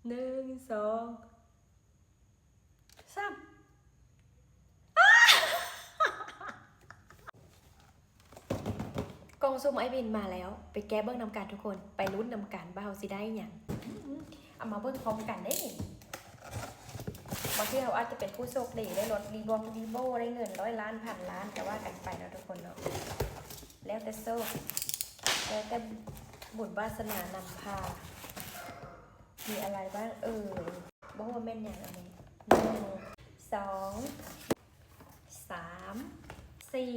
ໜຶ່ງ ສອງ ສາມ ກອງສຸ່ມອ້າຍບິນມາແລ້ວ ໄປແກະເບິ່ງນຳກັນທຸກຄົນ ໄປລຸ້ນນຳກັນວ່າເຮົາຊິໄດ້ຫຍັງ. ເອົາມາເບິ່ງພ້ອມກັນເດ້. ບາງທີເຮົາອາດຈະເປັນຜູ້ໂຊກດີ ໄດ້ລົດ Reebok Reebok ໄດ້ເງິນຮ້ອຍລ້ານ ພັນລ້ານ ກໍວ່າກັນໄປເນາະທຸກຄົນເນາະ. ແລ້ວແຕ່ໂຊກ ແລ້ວແຕ່ບຸນວາສະໜານຳພາ. ມີອະໄລບ້າງເອີຍ? ບໍ່ຮູ້ວ່າແມ່ນຫຍັງອັນນີ້. ໜຶ່ງ ສອງ ສາມ ສີ່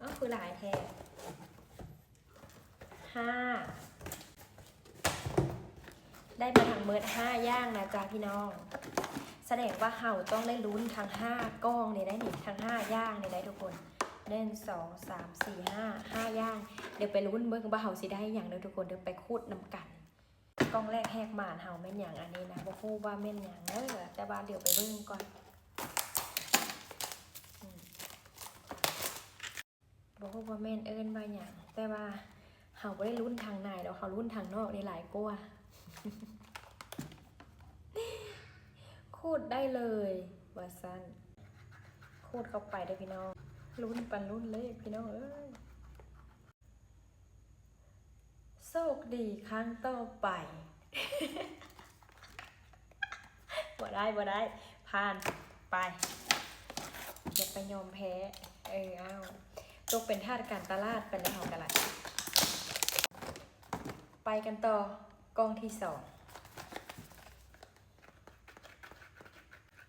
ອ້າວ ຄືຫຼາຍແທ້. ຫ້າ ໄດ້ມາທັງໝົດຫ້າຢ່າງນະຈ໊ະພີ່ນ້ອງ. ສະແດງວ່າເຮົາຕ້ອງໄດ້ລຸ້ນທັງຫ້າກ່ອງນີ້ໄດ໋ນີ້ ທັງຫ້າຢ່າງນີ້ໄດ໋ທຸກຄົນ. ໜຶ່ງ ສອງ ສາມ ສີ່ ຫ້າ ຫ້າຢ່າງ. ດຽວໄປລຸ້ນເບິ່ງວ່າເຮົາຊິໄດ້ຫຍັງເດີທຸກຄົນເດີ ໄປຂູດນຳກັນ. ກ່ອງແລກແຫກໝານເຮົາແມ່ນຫຍັງອັນນີ້ນະ ບໍ່ຮູ້ວ່າແມ່ນຫຍັງເດີ ແຕ່ວ່າດຽວໄປເບິ່ງກ່ອນ. ອືມ ບໍ່ຮູ້ວ່າແມ່ນເອີ້ນວ່າຫຍັງ ແຕ່ວ່າເຮົາບໍ່ໄດ້ລຸ້ນທາງໃນດອກ ເຮົາລຸ້ນທາງນອກນີ້ຫຼາຍກວ່າ. ຂູດໄດ້ເລີຍວ່າຊັ້ນ. ຂູດເຂົ້າໄປເດີພີ່ນ້ອງ. ລຸ້ນປັນລຸ້ນເລີຍພີ່ນ້ອງເອີຍ. ໂຊກດີຄັ້ງຕໍ່ໄປ. ບໍ່ໄດ້ ບໍ່ໄດ້ ຜ່ານໄປ. ຢ່າໄປຍອມແພ້. ເອີ ອ້າວ ຕົກເປັນທາດການຕະຫຼາດໄປແລ້ວເຮົາກໍໄດ້. ໄປກັນຕໍ່ ກ່ອງທີສອງ.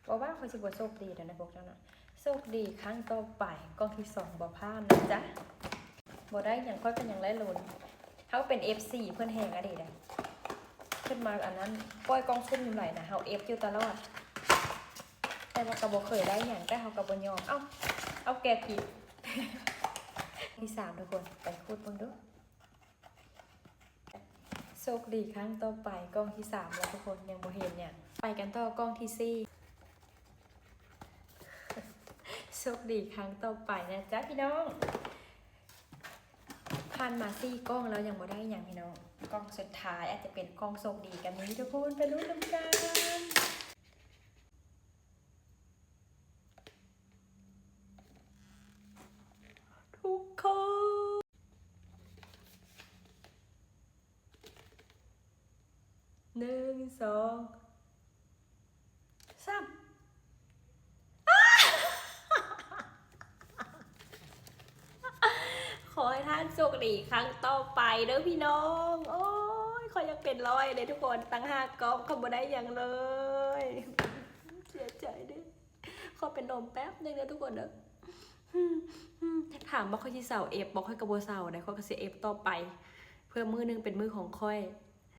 ບໍ່ວ່າຂ້ອຍຊິບໍ່ໂຊກດີດອກນະພວກເຈົ້ານະ. ໂຊກດີຄັ້ງຕໍ່ໄປ ກ່ອງທີສອງບໍ່ພາດນະຈ໊ະ. ບໍ່ໄດ້ຫຍັງ ຂ້ອຍກໍຍັງໄດ້ລຸ້ນ. ເຮົາເປັນເອັຟຊີເພິ່ນແຮງອີ່ຫຼີເດ້. ເພິ່ນມາອັນນັ້ນ ປ່ອຍກ່ອງສຸ່ມຢູ່ຫຼາຍນະ ເຮົາເອັຟຢູ່ຕະຫຼອດ ແຕ່ວ່າກໍບໍ່ເຄີຍໄດ້ຫຍັງ ແຕ່ເຮົາກໍບໍ່ຍອມ. ເອົ້າ ເອົາແກະຜິດ. ທີສາມ ທຸກຄົນ ໄປຂູດເບິ່ງດູ. ໂຊກດີຄັ້ງຕໍ່ໄປ ກ່ອງທີສາມແລ້ວທຸກຄົນ ຍັງບໍ່ເຫັນຫຍັງ. ໄປກັນຕໍ່ກ່ອງທີສີ່. ໂຊກດີຄັ້ງຕໍ່ໄປນະຈ໊ະພີ່ນ້ອງ. ຜ່ານມາສີ່ກ່ອງແລ້ວຍັງບໍ່ໄດ້ຫຍັງພີ່ນ້ອງ. ກ່ອງສຸດທ້າຍອາດຈະເປັນກ່ອງໂຊກດີກໍມີທຸກຄົນ ໄປລຸ້ນນຳກັນ. ທຸກຄົນ ໜຶ່ງ ສອງ ສາມ ຂໍໃຫ້ທ່ານໂຊກດີຄັ້ງຕໍ່ໄປເດີພີ່ນ້ອງ. ໂອ້ຍ ຂ້ອຍຢາກເປັນຮ້ອຍເດ້ທຸກຄົນ ຕັ້ງຫ້າກ່ອງ ຂ້ອຍບໍ່ໄດ້ຫຍັງເລີຍ ເສຍໃຈເດ້. ຂໍເປັນລົມແປັບໜຶ່ງເດີທຸກຄົນເດີ. ຖາມວ່າຂ້ອຍຊິເຊົາເອັຟບໍ່? ຂ້ອຍກໍບໍ່ເຊົາໃດ໋ ຂ້ອຍກໍຊິເອັຟຕໍ່ໄປ ເພື່ອມື້ໜຶ່ງເປັນມື້ຂອງຂ້ອຍ.